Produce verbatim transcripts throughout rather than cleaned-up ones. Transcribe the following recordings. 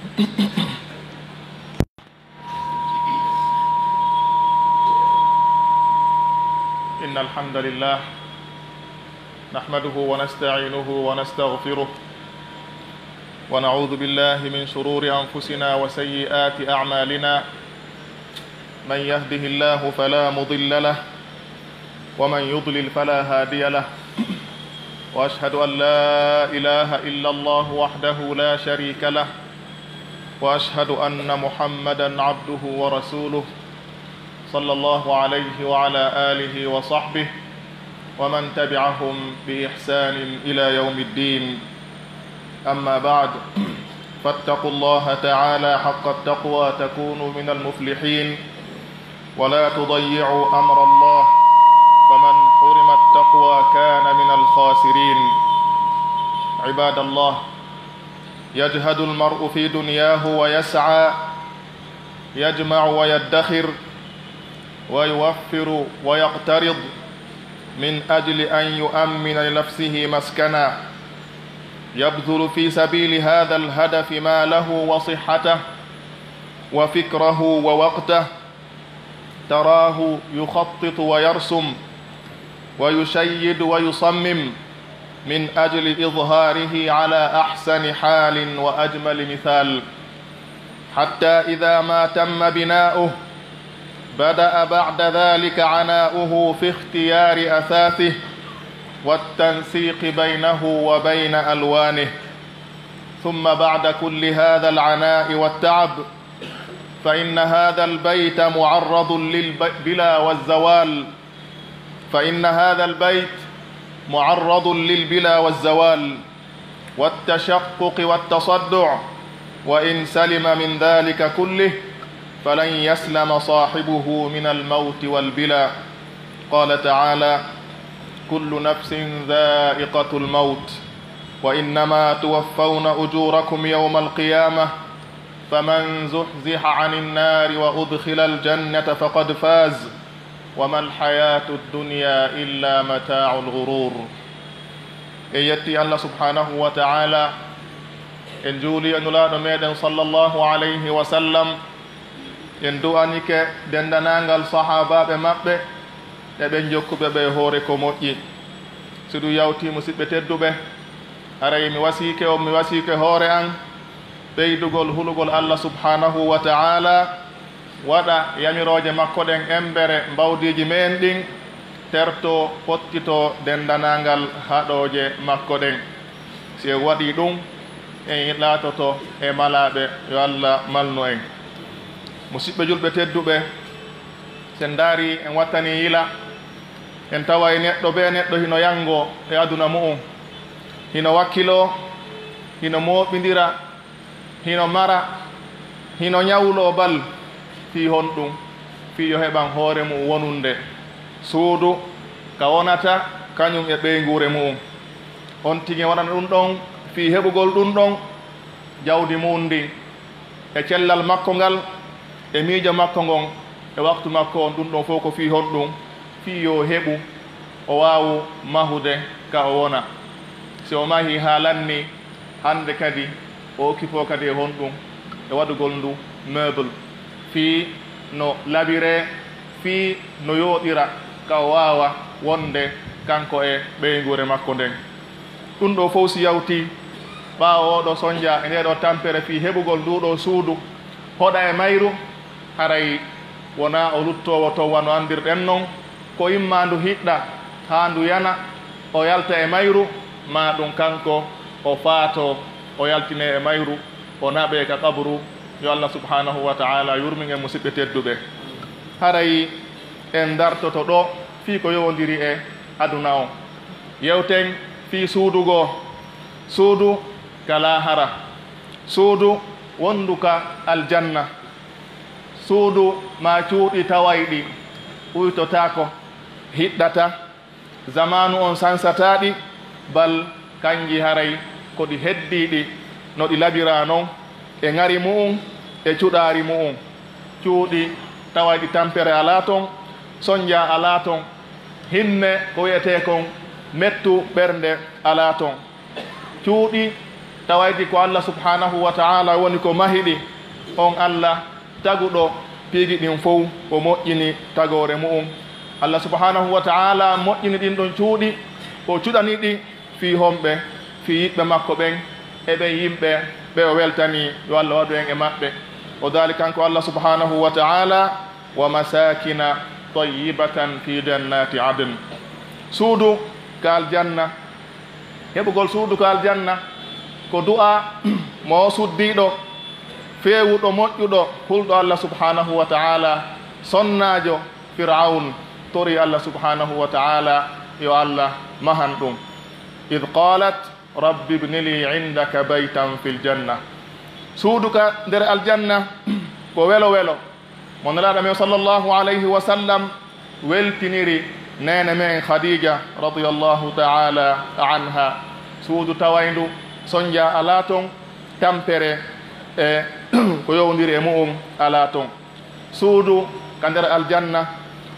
إن الحمد لله نحمده ونستعينه ونستغفره، ونعوذ بالله من شرور أنفسنا وسيئات أعمالنا. من يهده الله فلا مضل له، ومن يضلل فلا هادي له. وأشهد أن لا إله إلا الله وحده لا شريك له، وأشهد أن محمدا عبده ورسوله، صلى الله عليه وعلى آله وصحبه ومن تبعهم بإحسان إلى يوم الدين. أما بعد، فاتقوا الله تعالى حق التقوى تكونوا من المفلحين، ولا تضيعوا أمر الله، فمن حرم التقوى كان من الخاسرين. عباد الله، يجهد المرء في دنياه ويسعى، يجمع ويدخر، ويوفر ويقترض من أجل أن يؤمن لنفسه مسكنا، يبذل في سبيل هذا الهدف ماله وصحته وفكره ووقته، تراه يخطط ويرسم ويشيد ويصمم من أجل إظهاره على أحسن حال وأجمل مثال، حتى إذا ما تم بناؤه بدأ بعد ذلك عناؤه في اختيار أثاثه والتنسيق بينه وبين ألوانه. ثم بعد كل هذا العناء والتعب، فإن هذا البيت معرض للبلا والزوال، فإن هذا البيت معرض للبلا والزوال والتشقق والتصدع، وإن سلم من ذلك كله فلن يسلم صاحبه من الموت والبلا. قال تعالى: كل نفس ذائقة الموت، وإنما توفون أجوركم يوم القيامة، فمن زحزح عن النار وأدخل الجنة فقد فاز، وما الحياة الدنيا إلا متاع الغرور. En yetti Allah subhanahu wa ta'ala, en juuli e Nulaaɗo meɗen sallallahu alayhi wa sallam, en du'anike denndaangal sahaabaaɓe maɓɓe e ɓen jokkuɓe ɓe e hoore ko moƴƴi. Si ɗum yawtii, musiɓɓe tedduɓe, haray mi wasiike on, mi wasiike hoore an, ɓeydugol hulugol Allah subhanahu wa ta'ala, waɗa yamirooje makko ɗen embere mbawdiiji men ɗin, tertoo, pottitoo denndaangal haɗooje makko ɗen. Si en waɗii ɗum, en laatoto e malaaɓe, yo Allah malnu en. Musiɓɓe julɓe tedduɓe, si en ndaarii, en wattanii yila, en taway neɗɗo bee neɗɗo hino yanngoo e aduna mu'un, hino wakkiloo, hino mooɓindira, hino mara, hino ɲawloo bal. Fii honɗum? Fii yo heɓan hoore mu'un wonunde suudu ka wonata kaɲum e ɓeynguure mu'un. On tigi waɗana ɗum ɗon fii heɓugol ɗum ɗon jawdi mu'un ndin, e cellal makko ngal, e miijo makko ngon, e waktu makko on, ɗum ɗon fow ko fii honɗum? Fii yo heɓu, o waawu mahude ka o wona. Si o mahii haa lannii, hannde kadi o okkipoo kadi e honɗum? E waɗugol ndu meuble, fii no labiree, fii no yooɗira, ka o waawa wonde kanko e ɓeynguure makko nden. Ɗum ɗoo fow si yawtii, ɓaawo oo ɗoo sonjaa e ndee ɗoo tampere fii heɓugol nduu ɗoo suudu, hoɗa e mayru, haray wonaa o luttoowo ton wano anndirɗen non, ko immaa ndu hiɗɗa haa ndu yana, o yalta e mayru, maa ɗum kanko o faatoo, o yaltinee e mayru, o naɓee ka qabru. Yo Allah subhanahu wa ta'ala yurmin en, musiɓɓe tedduɓe. Haray en dartoto ɗoo fii ko yowondiri e aduna on. Yewten fii suudu goo, suudu ka laahara, suudu wondu ka aljanna, suudu maa cuuɗi tawayɗi ɓuytotaako, hiɗɗata, zamaanu on sansataa ɗi, bal kanji haray ko ɗi heddiiɗi no ɗi labiraa non, e ŋari mu'un, e cuɗaari mu'un. Cuuɗi tawayɗi tampere alaa ton, sonjaa alaa ton, hinne ko wi'etee kon mettu ɓernde alaa ton. Cuuɗi tawayɗi ko Allah subhanahu wa ta'ala woni ko mahi ɗi. On Allah taguɗo piiji ɗin fow, o moƴƴini tagoore mu'un. Allah subhanahu wa ta'ala moƴƴini ɗin ɗon cuuɗi, o cuɗani ɗi fii homɓe? Fii yiɓɓe makko ɓen, e ɓen yimɓe ɓe o weltani, yo Allah waɗu en e maɓɓe. O daali kanko Allah subhanahu wa ta'ala, "Wa masakina tayyibatan fi jannati adn." Suudu ka aljanna, heɓugol suudu ka aljanna, ko du'a mo suddiiɗo, feewuɗo, moƴƴuɗo, hulɗo Allah subhanahu wa ta'ala, sonnaajo Fir'aun, tori Allah subhanahu wa ta'ala yo Allah mahan ɗum. "Idh qalat rabbi ibni li indaka baytan fil janna." Suudu ka nder aljanna ko welo welo. Mo Nelaaɗo men sallallahu alayhi wa sallam weltiniri neene men Khadija radiyallahu ta'ala anha. Suudu tawayndu sonja alaa ton, tampere e ko yowndiri e mu'un alaa ton. Suudu ka nder aljanna,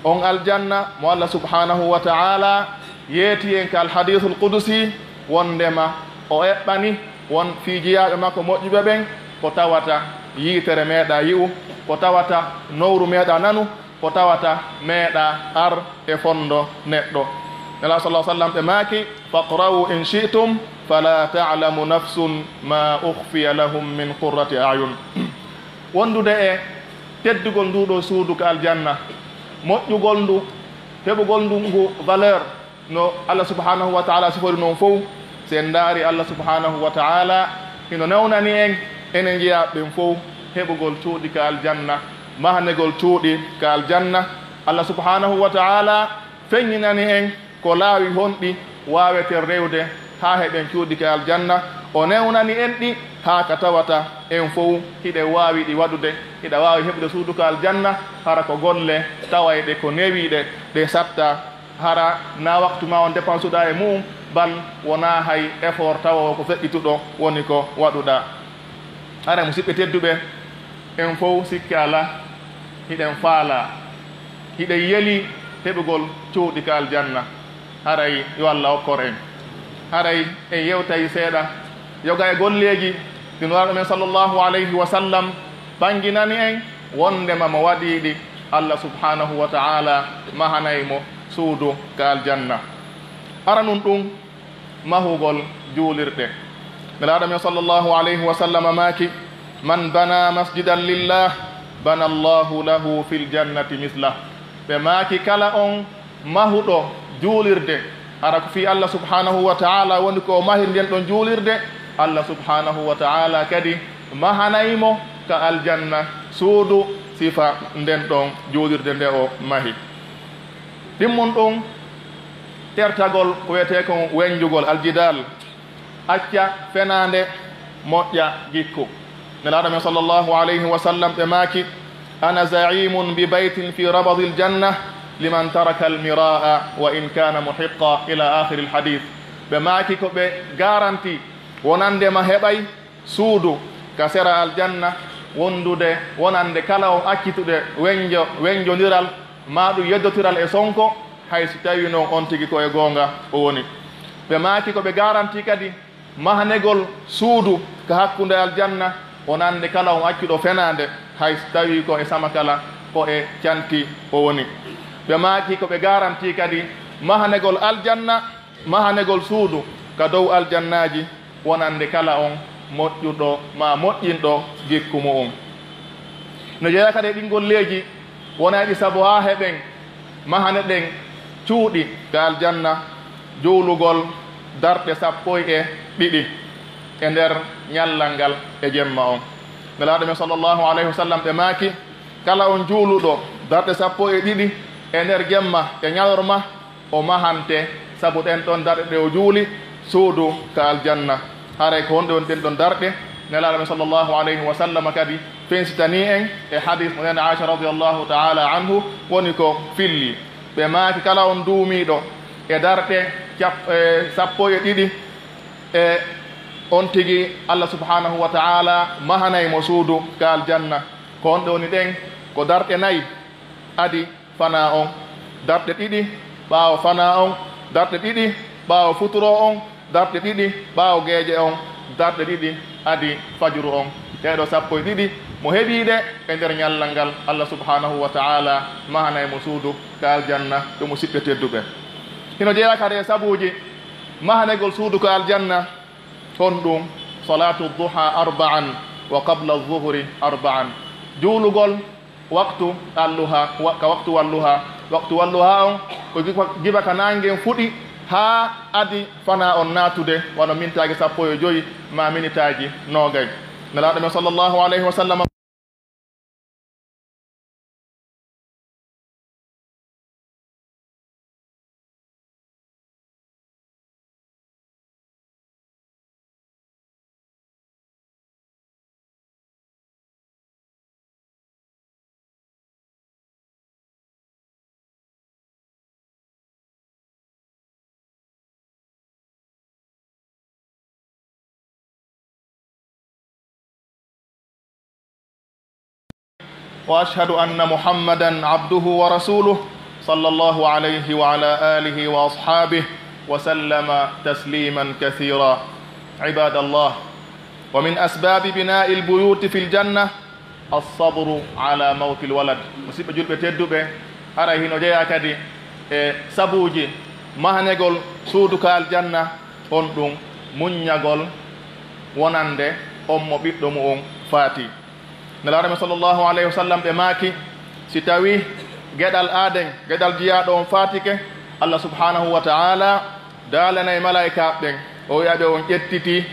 on aljanna mo Allah subhanahu wa ta'ala yeeti en ka alhadiisul qudusi, wondema o eɓɓani won fii jiyaaɓe makko moƴƴuɓe ɓen ko tawata yiitere meeɗa yi'u, ko tawata nowru meeɗa nanu, ko tawata meeɗa ar e fondo neɗɗo. Nela sallallahu alaihi wasallam ɓe maaki, "Faqra'u in shi'tum, fala ta'lamu nafsun ma ukhfiya lahum min qurrati a'yun." Wondude e teddugol ndu ɗo suudu ka aljanna, moƴƴugol ndu, heɓugol ndu ngu valeur, no Allah subhanahu wa ta'ala sifori non fow. Si en ndaari, Allah subhanahu wa ta'ala hino newnani en, enen jeyaaɓe ɓen fow, heɓugol cuuɗi ka aljanna, mahanegol cuuɗi ka aljanna. Allah subhanahu wa ta'ala feññinani en ko laawi honɗi waaweten rewde haa heɓen cuuɗi ka aljanna. O newnani en ɗi haa ka tawata en fow hiɗen waawi ɗi waɗude, hiɗa waawi heɓude suudu ka aljanna, hara ko golle tawayɗe ko newiiɗe, ɗe satta. Hara na waktu ma on dépensuɗaa e mu'un, bal wonaa hay effort tawa ko feƴƴituɗo woni ko waɗuɗaa. Hara, musiɓɓe tedduɓe, en fow sikke alaa, hiɗen faalaa, hiɗen yelii heɓugol cuuɗi ka aljanna. Haray yo Allah okkor en. Haray en yewtay seeɗa yoga e golleeji ɗi Nulaaɗo men sallallahu alayhi wa sallam ɓanginani en, wondema mo waɗii ɗi, Allah subhanahu wa ta'ala mahanay mo suudu ka aljanna. Aranun ɗun, mahugol juulirɗe. Nelaaɗo men sallallahu alayhi wa sallam maaki, "Man bana masjidan lillah, bana Allahu lahu fil jannati mislah." Ɓe maaki, "Kala on mahuɗo juulirde, hara ko fii Allah subhanahu wa ta'ala woni ko o mahiri nden ɗon juulirde, Allah subhanahu wa ta'ala kadi mahanay mo ka aljanna suudu sifa nden ɗon juulirde nde o mahi." Ɗimmun ɗun, tertagol ko wiyetee kon wenjugol, aljidal. Acca fenaande, moƴƴa gikku. Nelaaɗo men sallallahu alayhi wa sallam ɓe maaki, "Ana za'imun bi baytin fi rabadil janna liman taraka al miraa wa in kana muhiqqa," ila akhiril hadith. Ɓe maaki ko ɓe garanti wonande ma heɓay suudu ka sera aljanna, wondude wonande kala on accitude wenjo, wenjondiral, maa ɗum yeddotiral e sonko, hay si tawii non on tigi ko e goonga o woni. Ɓe maaki ko ɓe garanti kadi mahanegol suudu ka hakkunde aljanna, wonande kala on accuɗo fenaande, hay si tawii ko e samakala, ko e canti o woni. Ɓe maaki ko ɓe garanti kadi mahanegol aljanna, mahanegol suudu ka dow aljannaaji, wonande kala on moƴƴuɗo maa moƴƴinɗo gikku mu'un. No jeyaa kadi e ɗin golleeji, wonayɗi sabu haa heɓen mahane ɗen cuuɗi ka aljanna, juulugol darɗe sappo e ɗiɗi e nder ñallal ngal e jemma on. Nelaaɗo men sallallahu alayhi wa sallam ɓe maaki, kala on juuluɗo darɗe sappo e ɗiɗi e nder jemma e ñalorma, o mahante sabu ɗen ɗon darɗe ɗe o juuli suudu ka aljanna. Haray ko honɗe woni ɗen ɗon darɗe? Nelaaɗo men sallallahu alayhi wa sallam kadi fensitanii en e hadis mo neene Aisha radiyallahu ta'ala anhu woni ko filli. Ɓe maaki, kala on duumiiɗo e darɗe cap-, e sappo e ɗiɗi, e on tigi Allah subhanahu wa ta'ala mahanay mo suudu ka aljanna. Ko honɗe woni ɗen? Ko darɗe nay, adi fanaa on, darɗe ɗiɗi ɓaawo fanaa on, darɗe ɗiɗi ɓaawo futuro on, darɗe ɗiɗi ɓaawo geeƴe on, darɗe ɗiɗi adi fajuru on. Ɗee ɗoo sappo e ɗiɗi, mo heɓii ɗe e nder ñallal ngal, Allah subhanahu wa ta'ala mahanay mo suudu ka aljanna. Ɗum musiɓɓe tedduɓe, hino jeyaa kadi e sabuuji mahanegol suudu ka aljanna. Honɗum? Salatu duha arba'an wa qabla zuhri arba'an. Juulugol waqtu alluha, wa-, ka waqtu walluha. Waqtu walluha on ko giba, giba ka naange ngen fuɗi haa adi fanaa on naatude, wano mintaaji sappo e joy maa minitaaji noogay. Nelaaɗo men sallallahu alayhi wa sallam وأشهد أن محمدا عبده ورسوله، صلى الله عليه وعلى آله وأصحابه وسلم تسليما كثيرا. عباد الله، ومن أسباب بناء البيوت في الجنة الصبر على موت الولد. Musiɓɓe julɓe tedduɓe, haray hino jeyaa kadi e sabuuji mahanegol suudu ka aljanna, on ɗum muññagol wonande on mo ɓiɗɗo mu'un faati. Nelaaɗo men sallallahu alayhi wa sallam ɓe maaki, si tawii geɗal aaden, geɗal jiyaaɗo on faatike, Allah subhanahu wa ta'ala daalanay malaa'ikaaɓe ɓen, o wi'a ɓe, "On ƴettitii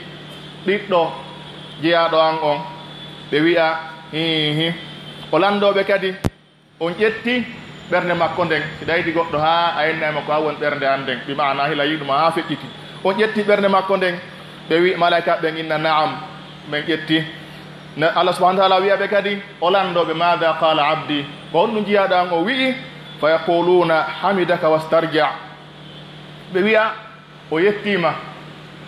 ɓiɗɗo jiyaaɗo an on?" Ɓe wi'a, "Hiihi." O lanndoo ɓe kadi, "On ƴetti ɓernde makko nden?" Si ɗaydi goɗɗo haa a innay mo ko an woni ɓernde an nden, bi maana hila yiɗuma haa feƴƴiti. "On ƴetti ɓernde makko nden?" Ɓe wi, malaa'ikaaɓe ɓen inna, "Na'am, men ƴetti." Ne, Allah subhanahu wa ta'ala wi'a ɓe kadi, o lanndoo ɓe, "Maada qaala abdi?" Ko honɗum jiyaaɗo an o wi'i? "Fa yaquluuna hamidaka wastarja." Ɓe wi'a, "O yettiima."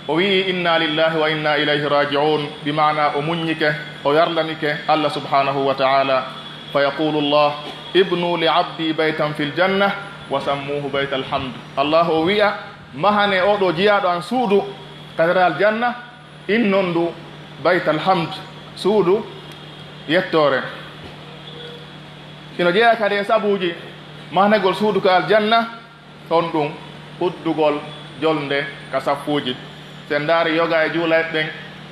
O wi'i, "Inna lillahi wa inna ilayhi raji'un." Bi maana o muññike, o yarlanike Allah subhanahu wa ta'ala. Fa yaqulu Allah, "Ibnu li abdi baytan fil janna wa sammuhu baytal hamd." Allah o wi'a, "Mahane oo ɗoo jiyaaɗo an suudu ka nder aljanna, innon ndu baytal hamd, suudu yettoore." Hino jeyaa kadi e sabuuji mahanegol suudu ka aljanna. On ɗum uddugol jolnde ka saffuuji. Si en ndaari yoga e juulayɓe ɓen,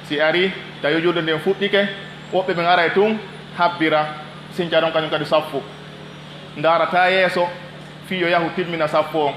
si arii, tawi julde nden fuɗɗike, woɓɓe ɓen aray tun habbira, sinca ɗon kañum kadi saffu. Ndaarataa yeeso, fii yo yahu timmina saffu on.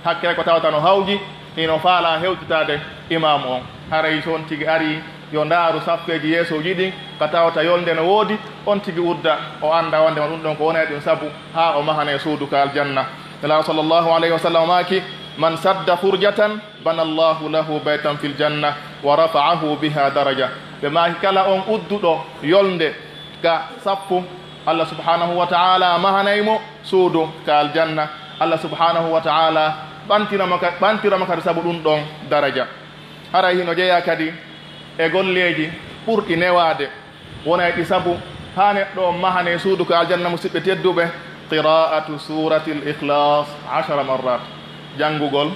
Hakkee ko tawata no hawji, hino faalaa hewtitaade imaamu on. Haray so on tigi arii, yo ndaaru saffeeji yeesooji ɗin, ka tawata yolnde no woodi, on tigi udda, o annda wonndema ɗum ɗon ko wonay ɗum sabu haa o mahanee suudu ka aljanna. Nelaaɗo sallallahu alayhi wa sallam maaki, "Man sadda furjatan, bana Allahu lahu baytan fil janna, wa rafa'ahu biha daraja." Ɓe maaki, kala on udduɗo yolnde ka saffu, Allah subhanahu wa ta'ala mahanay mo suudu ka aljanna. Allah subhanahu wa ta'ala ɓantira mo ka-, ɓantira mo kadi sabu ɗum ɗon daraja. Haray hino jeyaa kadi e golleeji ɓurɗi newaade, wona e ɗi sabu haa neɗɗo on mahanee suudu ka aljanna, musiɓɓe tedduɓe, qira'atu suratil Ikhlas ashara marrat, janngugol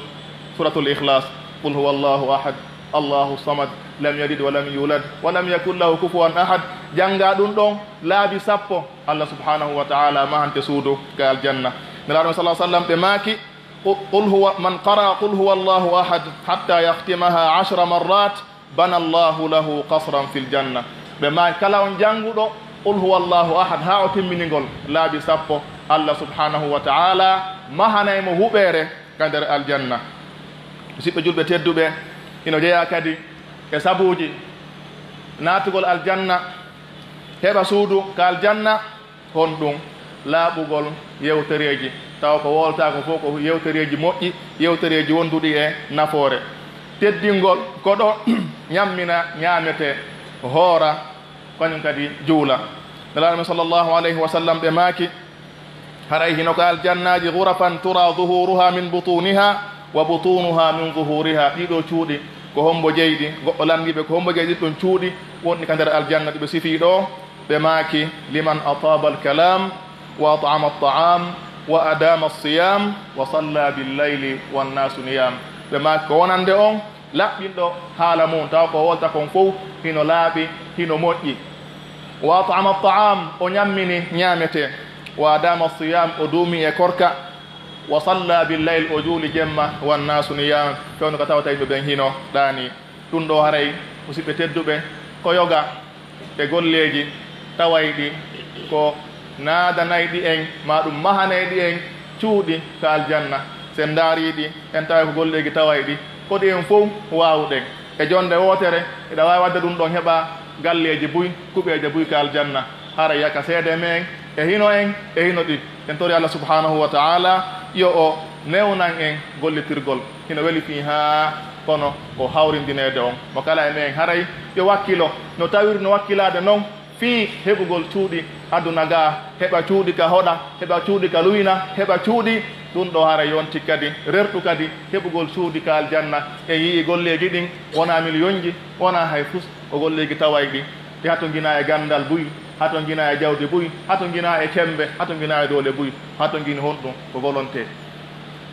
suratul Ikhlas, qul huwa Allahu ahad, Allahu samad, lam yalid wa lam yulad, wa lam yakun lahu kufuwan ahad, janngaa ɗum ɗon laabi sappo, Allah subhanahu wa ta'ala mahante suudu ka aljanna. Nelaaɗo sallallahu alaihi wasallam ɓe maaki, Qu-, qul huwa, man qara'a qul huwa Allahu ahad hatta yahtimaha ashra marrat, bana Allahu lahu qasran fil janna. Ɓe maaki, kala on jannguɗo qul huwa Allahu ahad haa o timmini ngol laabi sappo, Allah subhanahu wa ta'ala mahanay mo huɓeere ka nder aljanna. Musiɓɓe julɓe tedduɓe, hino jeyaa kadi e sabuuji naatugol aljanna, heɓa suudu ka aljanna. Honɗum? Laaɓugol yewtereeji, tawa ko wowlataa kon fow ko yewtereeji moƴƴi, yewtereeji wonduɗi e nafoore. Teddingol koɗo, ñammina, ñaametee, hoora, kañum kadi juula. Nelaaɗo men sallallahu alayhi wa sallam ɓe maaki, haray hino ka aljannaaji ghurafan tura zuhuruha min butuniha wa butunuha min zuhuriha. Ɗiɗo cuuɗi, ko hombo jeyi ɗi? Goɗɗo lanndii ɓe, ko hombo jeyi ɗin ɗon cuuɗi wonɗi ka nder aljanna ɗi ɓe sifii ɗoo? Ɓe maaki, liman ataba alkalam wa at'ama at'am wa adama alsiyam wa salla billayli wannaasu niyam. Ɓe maaki, ko wonande on laɓɓinɗo haala mun, tawa ko wolta kon fow hino laaɓi, hino moƴƴi. Wa at'ama ta'am, o ñammini ñaametee. Wa adama siyam, o duumi e korka. Wa salla bil layl, o juuli jemma. Wan naasu niyam, fewndo ka tawata yimɓe ɓen hino ɗaanii. Ɗun ɗoo haray, musiɓɓe tedduɓe, ko yoga e golleeji tawayɗi ko naadanayɗi en, maa ɗun mahanayɗi en cuuɗi ka aljanna. Si en ndaarii ɗi, en taway ko golleeji tawayɗi, ko ɗi en fow waawuɗen. E jonnde wootere, hiɗa waawi waɗde ɗun ɗon, heɓa galleeji buy, kuɓeeje buy ka aljanna. Haray yaka seede men, e hino en, e hino ɗi. En tori Allah subhanahu wa ta'ala yo o newnan en gollitirgol. Hino weli fii haa, kono ko hawrindineede on. Mo kala e men haray yo wakkilo no tawiri no wakkilaade non fii heɓugol cuuɗi aduna ga, heɓa cuuɗi ka hoɗa, heɓa cuuɗi ka luwina, heɓa cuuɗi. Ɗun ɗoo haray yonti kadi, rerɗu kadi heɓugol cuuɗi ka aljanna. En yi'i golleeji ɗin, wonaa miliyonji, wonaa hay fus, ko golleeji tawayɗi. Ɗi hatonjinaa e ganndal buy, hatonjinaa e jawdi buy, hatonjinaa e cemmbe, hatonjinaa e doole buy, hatonjini honɗun? Ko volonté.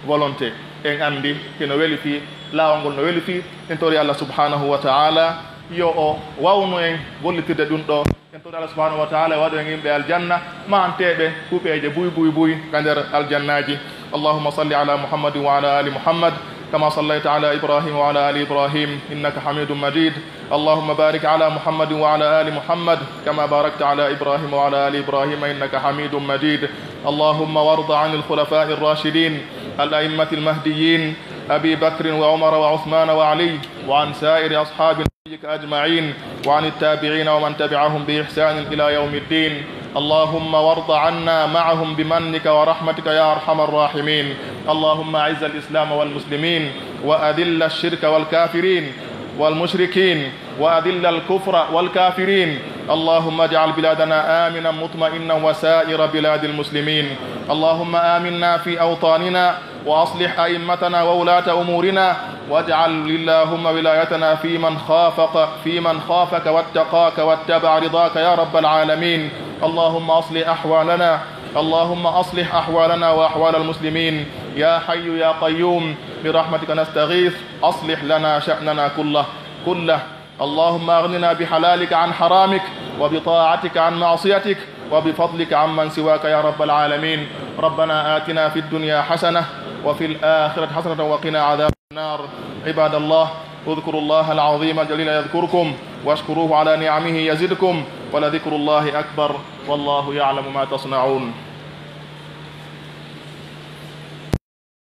Volonté. En anndi hino weli fii, laawol ngol no weli fii. En tori Allah subhanahu wa ta'ala yo o wawnu en gollitirde ɗun ɗoo. En tori Allah subhanahu wa ta'ala yo waɗu en yimɓe aljanna, mahanteeɓe kuɓeeje buy, buy, buy ka nder aljannaaji. اللهم صل على محمد وعلى آل محمد كما صليت على إبراهيم وعلى آل إبراهيم إنك حميد مجيد. اللهم بارك على محمد وعلى آل محمد كما باركت على إبراهيم وعلى آل إبراهيم إنك حميد مجيد. اللهم وارض عن الخلفاء الراشدين الأئمة المهديين أبي بكر وعمر وعثمان وعلي وعن سائر أصحاب نبيك أجمعين وعن التابعين ومن تبعهم بإحسان إلى يوم الدين. اللهم وارض عنا معهم بمنك ورحمتك يا أرحم الراحمين. اللهم أعز الإسلام والمسلمين وأذل الشرك والكافرين والمشركين وأذل الكفر والكافرين. اللهم اجعل بلادنا آمنا مطمئنا وسائر بلاد المسلمين. اللهم آمنا في أوطاننا وأصلح أئمتنا وولاة أمورنا واجعل اللهم ولايتنا في من خافق، في من خافك واتقاك واتبع رضاك يا رب العالمين. اللهم أصلح أحوالنا، اللهم أصلح أحوالنا وأحوال المسلمين. يا حي يا قيوم برحمتك نستغيث، أصلح لنا شأننا كله، كله. اللهم أغننا بحلالك عن حرامك وبطاعتك عن معصيتك وبفضلك عمن سواك يا رب العالمين. ربنا آتنا في الدنيا حسنة وفي الآخرة حسنة وقنا عذاب النار. عباد الله، اذكروا الله العظيم الجليل يذكركم واشكروه على نعمه يزدكم ولذكر الله أكبر والله يعلم ما تصنعون.